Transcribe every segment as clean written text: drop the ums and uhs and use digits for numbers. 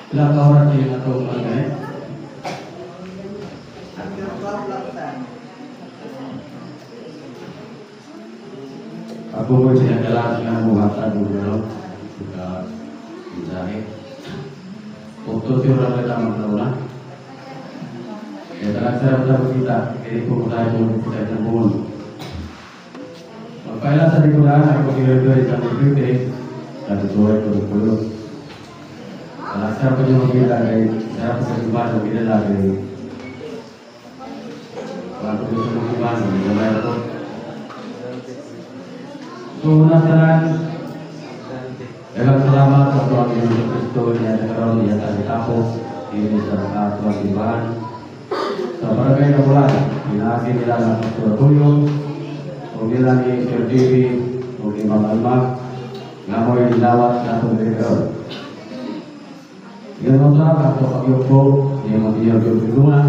Pila ka oras yung atong mga? Until 12 lang, sir. Ako po sinadala sa mga buhatan ng gano'n. Sa mensahe. Ukto siya lang kita magkauna. Kaya talagang sarap sa kita, kaya ko tayo mong kita ng buon. Magpaila sa likuran, ako si Reverend sa Deputy, sa Tutuay ko ng pulo. Talagang sarap ko niyo makita kay sarap sa simbahan sa pinala kay bago ko sa simbahan, may gamay ako. So, nasa daghang salamat sa atuang Ginoong Kristo niya nagkaroon niya sa tapos dini sa atuang simbahan. Sa barangay Nabulan, pinaagi nila ng Pastor Tulio, o nila ni Sir JB, o ni Ma'am Alma, nga mo'y lawat na itong diri karon. Ganun sa ato pagyugpo ni Monsignor Job Luna,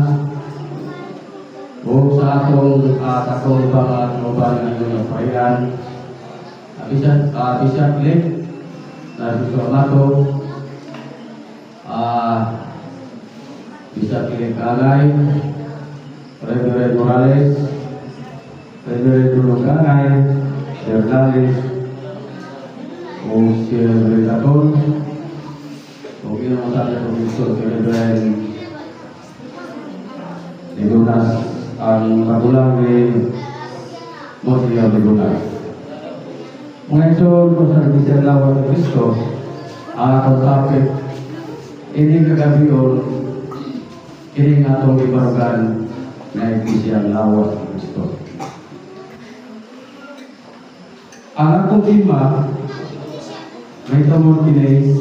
o sa atong takong mga uban ng inyong parian, Bishop Cliff, na si Amato, Bishop Cliff Agay, Reverend Morales, Reverend Dulugangay, Sir Lalis, o si Reverend Laton, o ginoo sa ating Kristo, si Reverend Ligunas, ang magulang ni Monsignor Ligunas. Mga igsoon ko sa Iglesia Lawas ni Kristo, ang atong topic, ini kagabion, kini nga atong gibarugan na Iglesia Lawas ni Kristo. Ang akong tema, may tungod kini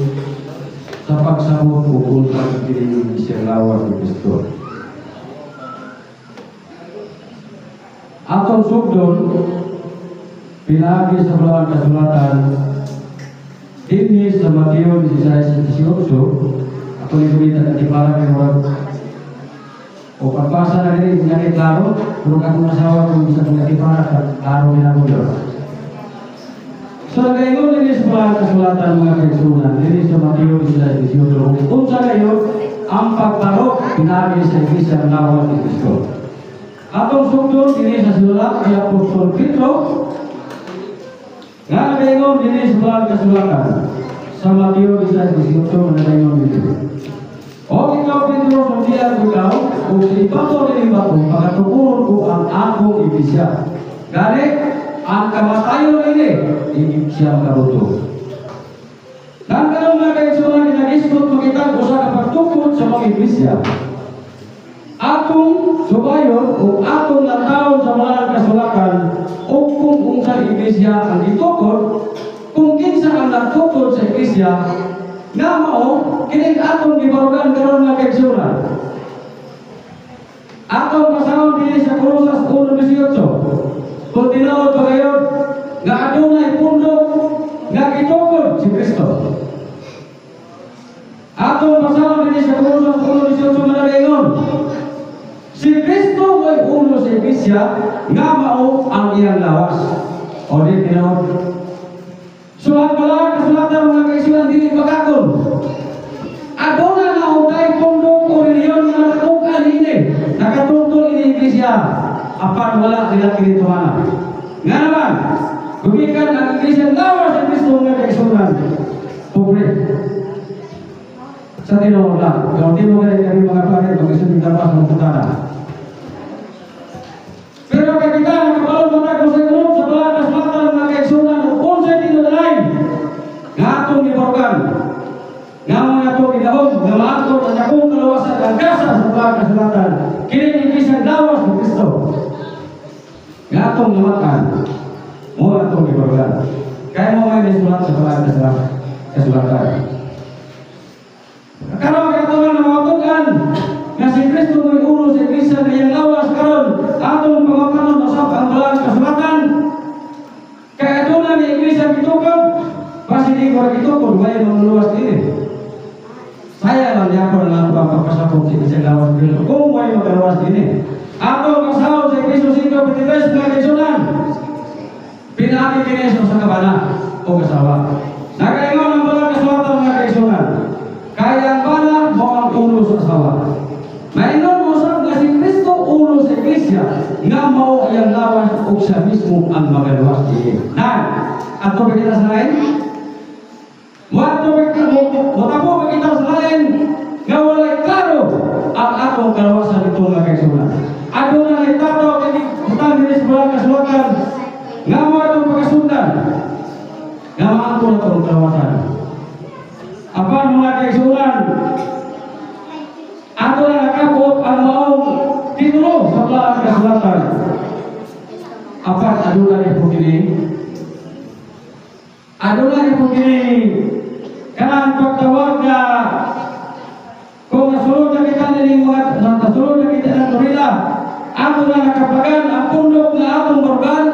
sa pagsabot o unsa kini Iglesia Lawas ni Kristo. Atong sugdon, pinaagi sa Balaang Kasulatan, dinhi sa Mateo 16:18, ato ni kumita na para kay murag o pagbasa na diri nga ni klaro, pero akong asawa kung bisa kong para klaro ni nako yun. So nagaingon dinhi sa Balaang Kasulatan, mga kaigsuonan, dinhi sa Mateo 16:18, kung unsa kayo ang pagbarok pinaagi sa Iglesia ng Lawas ni Kristo. Atong sugdon dinhi sa sulat ni Apostol Pedro, nga nagaingon dinhi sa Balaang Kasulatan sa Mateo 16:18, nagaingon dito. O ikaw, Pedro, sundian ko ikaw, ug sa ibabaw nining bato pagatukuron ko ang akong iglesia. Gani ang kamatayon ini hindi siya makabuto. Nang karon, mga kaigsuonan, ginagisgot makita usa ka pagtukod sa mga iglesia. Atong subayon o atong lantawon sa mga kasulatan o kung unsa iglesia ang gitukod, kung kinsa ang nagtukod sa iglesia nga mao kining atong gibarugan karon, mga kaigsuonan. Atong basahon dinhi sa Colosas 1:18. Kung tinuod ba kayo nga adunay pundok nga gitukod si Kristo. Atong basahon dinhi sa Colosas 1:18 nga nagaingon, si Kristo mo'y ulo sa iglesia nga mao ang iyang lawas. O di tinuod. So ang Balaang Kasulatan, mga kaigsuonan, dili bagakon. Aduna na utay pundok o reliyon nga nakatukan ini, nakatungtol ini iglesia, apan wala nila kinituhanan. Nga naman, gumikan ang iglesia lawas sa Kristo, mga kaigsuonan. Pobre. Sa tinuod lang, kung di mo kaya kami mga pare, mag-isip ng labas ng putana. Pero kay kita, nakabalo mo na kung sa ingon sa Balaang Kasulatan, mga kaigsuonan, unsay tinuod nga atong gibarugan, nga mga atong gidahom, nga maangkon ang akong kalawasan ang gasa sa Balaang Kasulatan, kini iglesia lawas ni Kristo nga atong namatkan mo atong gibarugan. Kaya mo may nisulat sa Balaang Kasulatan. Karon katungan ng mga tugan nga si Kristo mo'y ulo sa iglesia nga iyang lawas, karon atong pangutanon usab ang Balaang Kasulatan. Kay aduna ni iglesia gitukod, basi di ko gitukod, way mangluluwas diri. Saya lang yapon lang ang pagpasakop sa iglesia lawas ni Kristo kung way magaluwas diri. Atong kasahon sa Efeso 5:23, mga kaigsuonan, pinaagi kini sa kabana o kasawa. Nagaingon ang Balaang Kasulatan, mga kaigsuonan, kaya ang bana mo ang magaluwas diin. Nan, ato ba kita sa lain? Mo Motabo ba kita sa lain? Nga walay klaro ang atong kalawasan ito nga kaigsuonan. Aduna na itato kini butang diri sa balaang kasulatan nga mo atong pagkasundan nga maangkon atong kalawasan. Apan mga kaigsuonan, ato na nakabot ang maong titulo sa balaang kasulatan. Apan aduna ni po kini, aduna ni po kini kanang pagtawag na kung nasulod na kita nining mga nasulod na kita ng torila, ato na nakapagan ang pundok na atong barugan,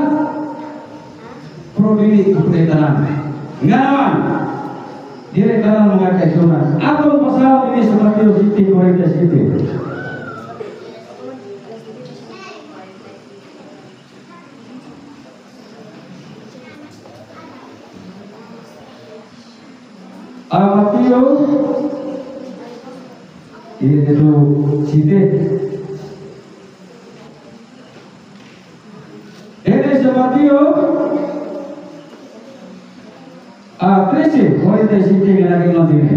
pero dili kumpleto tanan. Nga naman, dili tanan mga kaigsuonan. Atong pasawag dinhi sa Mateo City, Corinthia City. Ang Mateo itu City. Ini sa Mateo 13, 47 nga naging dini.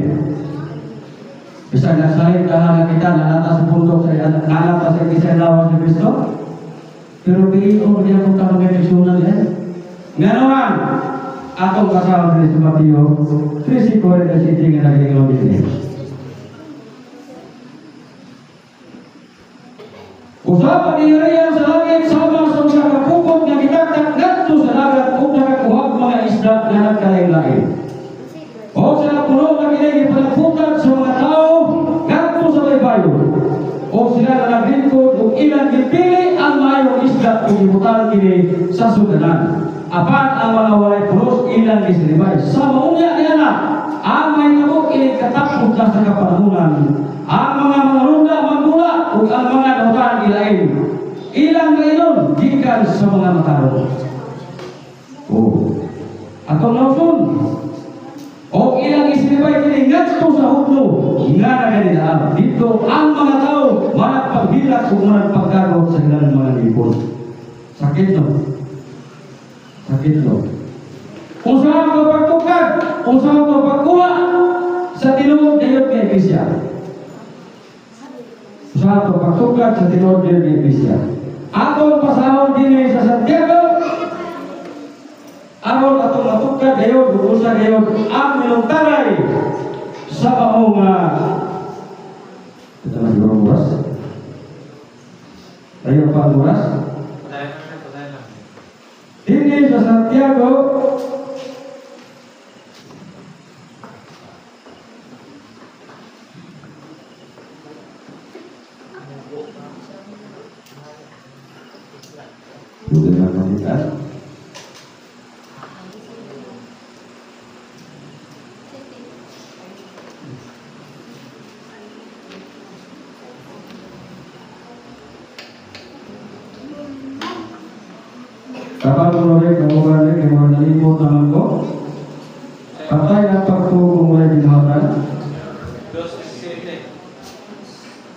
Bisag nagsalit ka kita nanata sa pundok sa nanata sa iglesia lawas ni Kristo. Pero piiong niya kung tama nga kaigsuonan diha. Nga naman atong kasama diri sa Mateo 13, 47 nga naging dini. Usab ang iyariyan sa langit sama sa usa ka pukot nga gitaktak ngadto sa dagat ug nakakuha mga isda nga nagkalain-lain. O sa puno nga kini gipanagputan sa mga tawo ngadto sa baybayon. O sila na naglingkod ug ilang gipili ang maayong isda ug gibutang kini sa sudanan. Apan ang mga walay pulos ilang gisilibay. Sa maunya ni ana, ang may nabok ini katapos na sa kapanahunan. Ang mga mangarunda manggula ug ang mga dautan ilain. Ilang gainon gikan sa mga matarong. Oh. Atong nauson. O ilang isilibay kini ngadto sa hudno nga naganilaan. Dito ang mga tao managpaghilak ug managpagkagot sa ilang mga lipon. Sakit no? Sakit no? Kung saan ko pagtukad, kung saan ko pagkuha sa tinuod dayot nga iglesia. Kung saan ko pagtukad sa tinuod dayot nga iglesia. Atong pasahon dinhi sa Santiago, aron atong matukad dayon ug usa dayon ang minungtanay sa maong ito na siguro oras. Tayo pa ang oras. Dinhi sa Santiago, Kapag mulai kamu balik, kamu nalimot naman ko. Patay ang pagtuo kung walay binuhatan.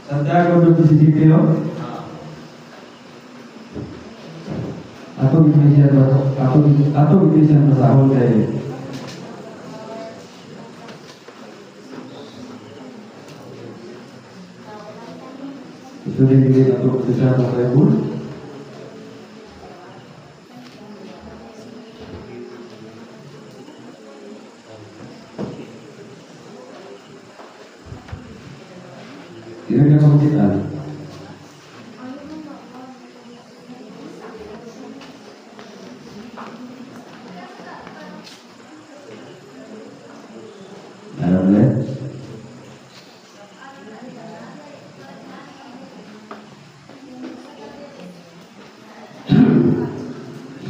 Santiago 2:17, no? Atong iglesia atong iglesia pasahon kay ito din dili atong iglesia sa Bible. Ini kan kita.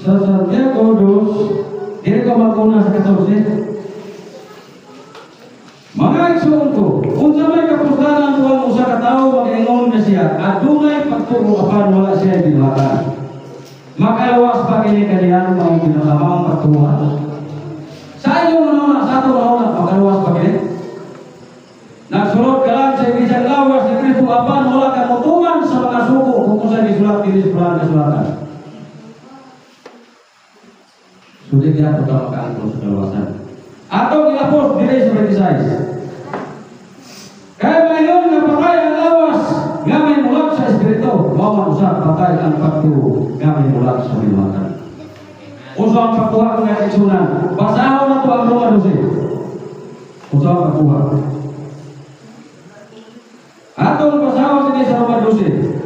Sa Santiago dos, dili ko maguna sa 14. Mga igsoon ko, unsa may kapuslanan tuwang usa ka tawo mag-ingon na siya, adunay pagtuo apan wala siya binuhatan. Makalawas pa kini kaniya maong pinakamaong pagtuo. Sa inyong manuna, sa atong manuna, makalawas pa kini. Nagsulod ka lang sa iglesia lawas ni Kristo apan wala ka motuman sa mga suko kung unsay gisulat dinhi sa balaang kasulatan. gyapon ta makaangkon sa kaluwasan. Atong ilapos diri sa 26. Kaya ngayon nga patay ang lawas nga may mulak sa espiritu, mao man usab patay ang pagtuo nga may mulak sa binuhatan. Unsa ang pagkuha mga kaigsunan? Basahon na to ang Roma 12. Unsa ang pagkuha? Atong basahon dinhi sa Roma 12.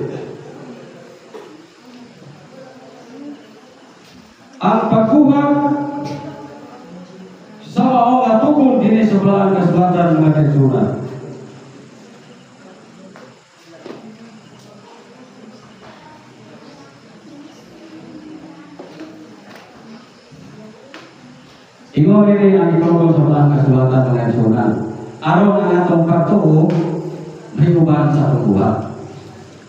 Ang pagkuha sa mao nga tukon dinhi sa balaang kasulatan mga kaigsunan. Ingon diri ang itungkol sa balaang kasulatan mga kaigsunan. Aron ang atong pagtuo may uban sa atong buhat.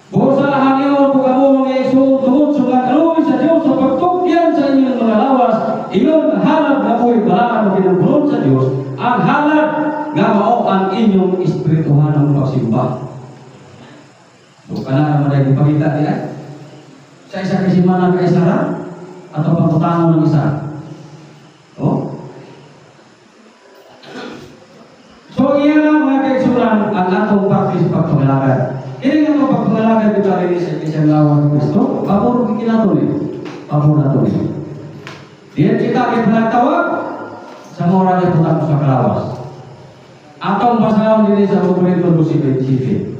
Busa hangyo kung kamo mga igsoon tungod sa mga kaluoy sa Dios sa pagtugyan sa inyong mga lawas, ingon halad na mo'y balaan o kinabulon sa Dios, ang halad nga mao ang inyong espirituhanong pagsimba. So kana naman ay ipakita niya sa isa ka semana ka isa ra ato pagbutangon ng isa. Oh. So iya na mga kaigsunan ang atong practice pagpangalagad. Kini nga atong pagpangalagad dito rin sa isang lawas ni Kristo, pabor kinato ni. Pabor nato ni. Diyan kita kay panagtawag sa moral ni butang sa kalawas. Atong basahon dinhi sa Korinto 12:27.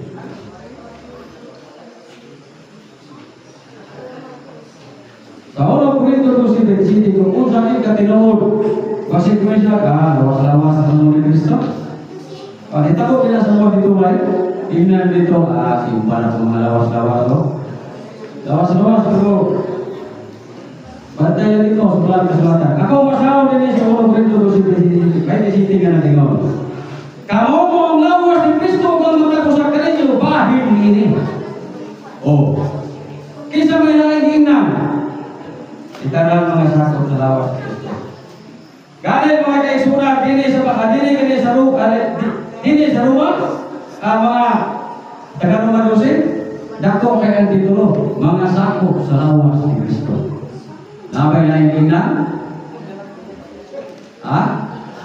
Sa 1 Korinto 12:27 kung unsa ni katinuod, basig mo siya ka lawas-lawas sa ni Kristo. Pakita ko kina sa mga dito ay tingnan dito, simba na itong mga lawas-lawas, no? Lawas-lawas, pero bantayan dito sa mga kasulatan. Ako masawa din sa 1 Korinto 12:27 nga natingon. Kamo mo ang lawas ni Kristo kang magkakusa kaninyo, bahin niini. Oh. Kinsa may laing ingnan? Itanan mga sakop sa lawas ni Kristo. Gani mga kaigsunan dinhi sa dini kini sa dini sa Roma, mga taga Roma 12, dako kay ang titulo, mga sakop sa lawas ni Kristo. Nabay laing ingnan? Ha?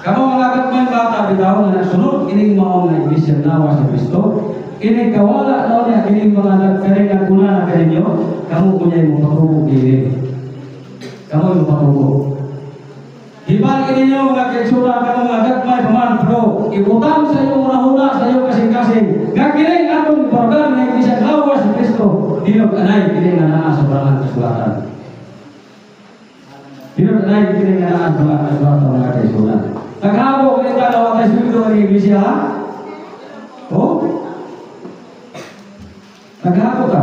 Kamo mga gagmay bata bitaw nga nasunod ining mao nga iglesia lawas ni Kristo, ining kawala daw niya kining mga nagkaring naguna na kaninyo, kamo kunyay mo patubo kini. Kamo mo patubo. Hibal ininyo mga kaigsunan kamo mga gagmay paman pero ibutang sa inyong hunahuna sa inyong kasing-kasing. Nga kining atong ibarugan nga iglesia lawas ni Kristo, dinog anay kini nga naa sa balaan kasulatan. Dinog anay kini nga naa sa balaan kasulatan mga kaigsunan. Naghabo kini ta lawa tay sweldo ng iglesia, ha? Oh? Naghabo ka.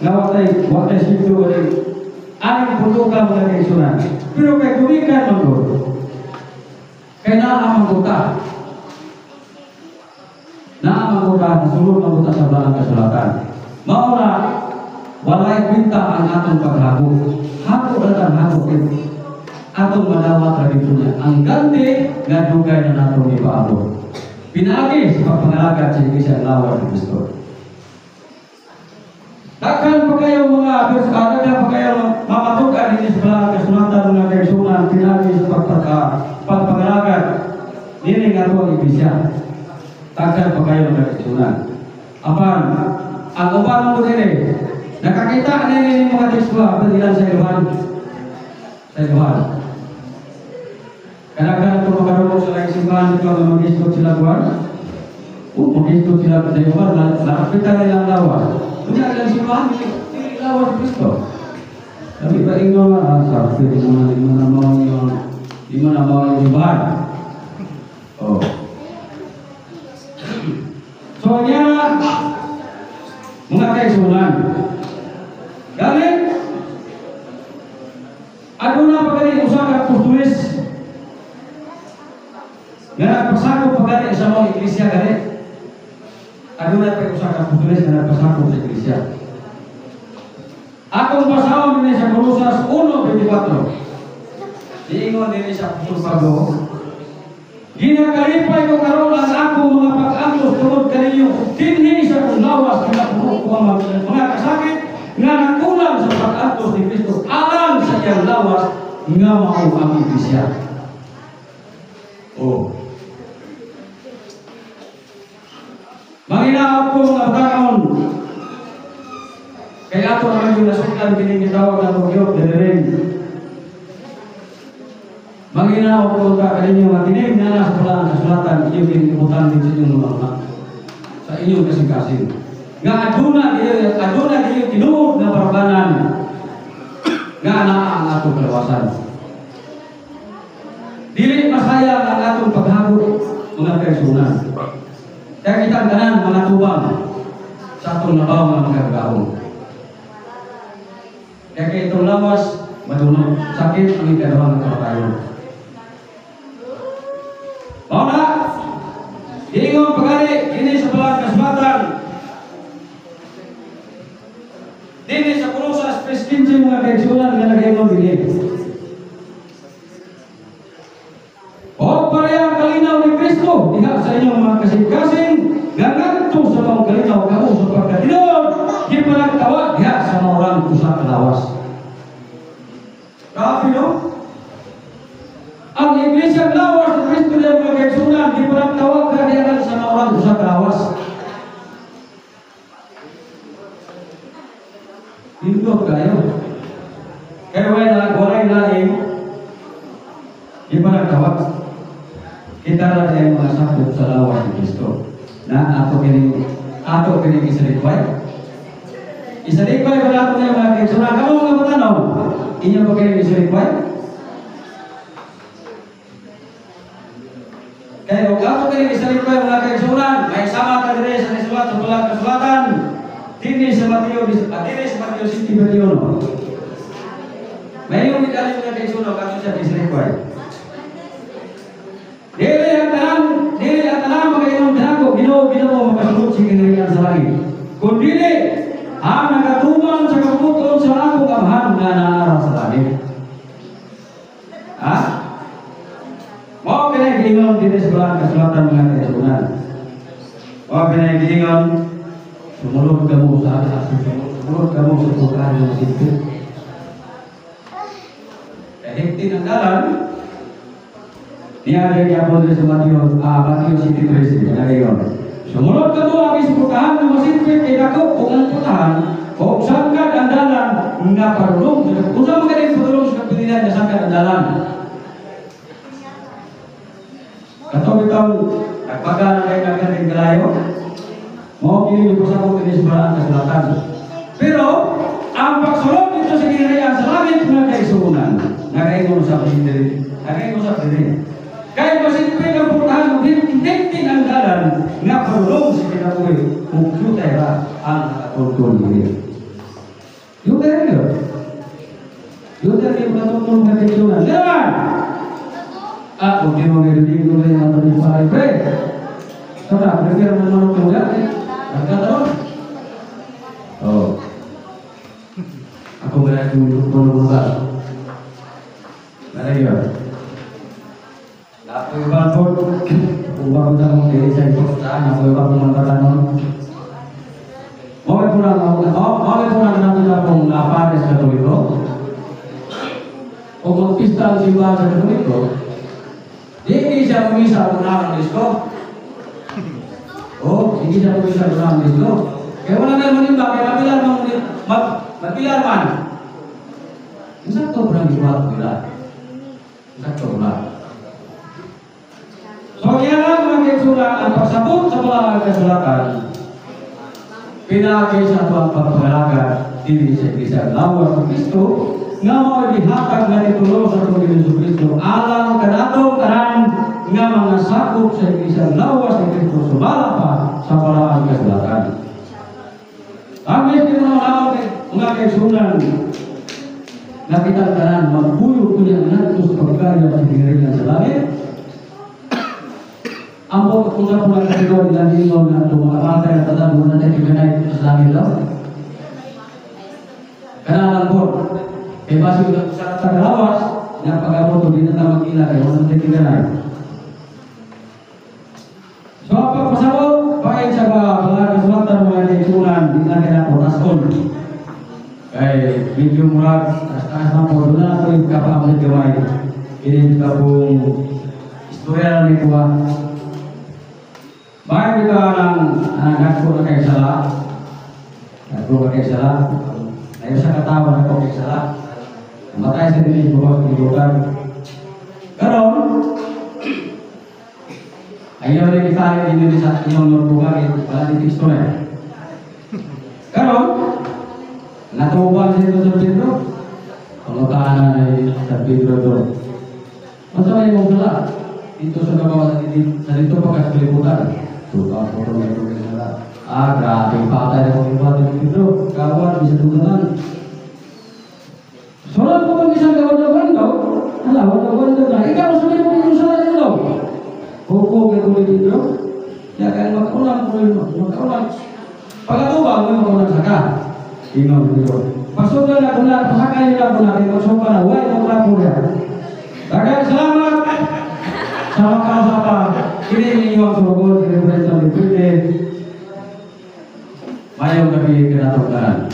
Lawa tay wa tay sweldo ng aning putuka mga kaigsunan. Pero kay gumikan man gud. Kay naa man gud ta. Naa man gud ta, nasulod man gud ta sa balaan kasulatan. Mao na walay kwenta ang atong paghabo. Habo ra tang habo kay atong madawat ra dito niya. Ang gandi nga dugay na nato gipaabot. Pinaagi sa pagpangalagad sa Iglesia ng Lawas ni Kristo. Daghan pa kayo mga daghan pa kayo mamatukan dinhi sa balaan kasulatan mga kaigsunan pinaagi sa pagpangalagad dinhi nga atong iglesia. Daghan pa kayo mga kaigsunan. Apan ang uban mo dinhi nakakita nini mga teksto apan ilan sa iluhan. Sa iluhan. Kadaghan ko makarunong sa laing simbahan dito ang mag-istot sila buwan. Mag-istot sila sa iluhan, nakapita nila ang lawas. Kunya ilang simbahan, dili lawas Kristo. Sabi ba ingon nga, sabi, di mo na mao yung, di mo na mao yung simbahan. Oh. So, yan mga kaigsunan. Galing, aduna pa gani usa ka apostoles nga nagpasakop pa gani sa mga iglesia gani. Aduna pa usa ka apostoles nga nagpasakop sa iglesia. Akong basahon dinhi sa Colosas 1:24. Diingon dinhi sa Apostol Pablo, ginakalipay ko karon ang akong mga pag-antos tungod kaninyo dinhi sa akong lawas nga napuno ko ang mga kasakit nga nakulang sa pag-antos ni Kristo alang sa iyang lawas nga mao ang iglesia. Oh. Manginaw ko mga bataon. Kaya ato naman yung nasuklan kining gitawag na Tokyo, dere. Manginaw ko ka kaninyo nga kining nga nasa balaan kasulatan inyong kinibutan din sa inyong mga una, sa inyong kasing-kasing. Nga aduna dili tinuod nga barbanan nga naa ang atong kalawasan. Dili masaya ang atong paghago mga kaigsuonan. Kaya kitang tanan mga tubang sa atong labaw nga mga kagahom. Kaya kay itong lawas madunong sakit ang ikaduhang kamatayon. Mao na, giingon pagani dinhi sa balaan kasulatan. Dinhi sa Colosas 3:15 mga kaigsuonan nga nagaingon dinhi. O pareha kalinaw ni Kristo diha sa inyong mga kasing-kasing nga ngadto sa maong kalinaw kamo sa pagkatinuod gipanagtawa diha sa maurang usa ka lawas. Grabe, no? Ang iglesia lawas ni Kristo diha mga kaigsuonan gipanagtawag ka diha sa maurang usa ka lawas. Hindot kayo. Kaya walay laing gipanagtawag. Kita ra siya mga sakop sa lawas ni Kristo. Na ato kining isalikway. Isalikway wala ato niya mga kaigsuonan. Kamo mga batanon, inyo ba kayo isalikway? Kaya kung ato kining isalikway mga kaigsuonan, may sama ta dire sa nisulat sa balaan kasulatan. Dinhi sa Mateo, dinhi sa Mateo 7:21. May yung gidali mga kaigsuonan kato siya isalikway. Dili ang tanan makainom dako, Ginoo, Ginoo makasulod sa kinahanglan sa langit. Kun dili ang nakatuman sa kabubut-on sa akong Amahan nga naa sa langit. Ha? Mao kini giingon dinhi sa balaan kasulatan mga kaigsuonan. Mao kini giingon sumulod kamo sa sumulod kamo sa pagkain ng sipit. Kahit ang dalan niya rin ako sa Mateo, Mateo 7:13, nagayon. Sumunod ka mo ang isuportahan ng masipit kay dako kung ang putahan o sangkad ang dalan nga parulong. Kung saan magaling parulong sa kapilinan nga sangkad ang dalan. Katong itong nagpaga na kayo nagkating kalayo, mao kini yung pasabot ini sa balaan kasulatan. Pero ang pagsulod dito sa kinahanglan sa langit mga kaigsuonan, nagaingon sa presidente, nagaingon sa presidente. Kaya masipit ang putahan, higit ang dalan nga parulong sa kinabuhi kung jutay ra ang nakatultol niya. Jutay ra yun. Jutay ra yung nakatultol ng kaigsuonan. Naman! Ah, kung di mo nilibig ko rin ang mga paray, pre! Tara, prepare mo naman ang mga nagkataon. Oo. Ako ba yung tulong mo ba? Nara yun. Ako yung balbon, kung bakit ako dili sa ipostahan, ako yung bakit mga tatanong. Mawag po na natin akong napares Katoliko. O magpista ang simbahan sa Katoliko, di siya pumisa ang unang disko. O, hindi siya pumisa ang unang disko. Kaya wala na manimba, kaya mapilar man. Sakto po ng iwa nila. Sakto po na. So, yan ang mga kaigsuonan ang pagsabot sa balaan kasulatan. Pinaki sa ato ang pagpangalaga dinhi sa Iglesia Lawas ni Kristo nga mao gihatag nga nitulo sa atong Ginoong Kristo alang kanatong tanan nga mga sakop sa Iglesia Lawas ni Kristo sumala pa sa balaan kasulatan. Ang mga mga kaigsuonan nakita tanan magbuyo kunya ngadto sa pagkaya sa gingharian sa langit. Ang kung sa pulang kategori na ningon na itong mga batay at tanan mo na natiganay sa langit daw. Kanalang po, kay basig sa tagalawas, na pag-abot o di na tamag-ila, kaya walang natiganay. So, ang pagpasabot, pain sa mga kasulatan mga kaigsuonan, di na kaya po, taskon. Kay medyo murag taas-taas na po, doon na ito yung kapamit gamay. Ini kita pong istorya ni kuha. Bakit ito ang nagko na kay sala? Nagko na kay sala. Ayaw sa katawa na kay sala. Matay sa dili bukas kalibutan. Karon, ayaw rin kita ini sa inyong notebook, wala dito istorya. Karon, natuwa siya sa Pedro. Pangutaan na ni San Pedro do. Unsa may imong sala? Dito sa gawa sa dito pa ka sa kalibutan. Tuka ko ro may kong sala. Ah, grabe patay na kong iba ni Pedro. Kawan bisa duganan. Surat ko pag isang gawa na bando, ala, wala bando na. Ikaw, sabi mo yung sala nito. Huko kay ko ni Pedro. Ya kaya makaulang ko yun, makaulang. Pagkatubang, may makaulang saka. Ingon Pedro. Pasukan na kuna, pasakay nila kuna, kay pasukan na, way mo na po yan. Daghang salamat sa mga kausapan. Kini ninyo ang sugod, Reverend San Vicente. Mayong gabi kinatugdaran.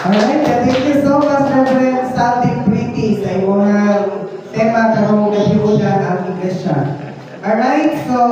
Alright, thank you so much, Reverend Saldi Pretty, sa imong tema karong gabi ang iglesia. Alright, so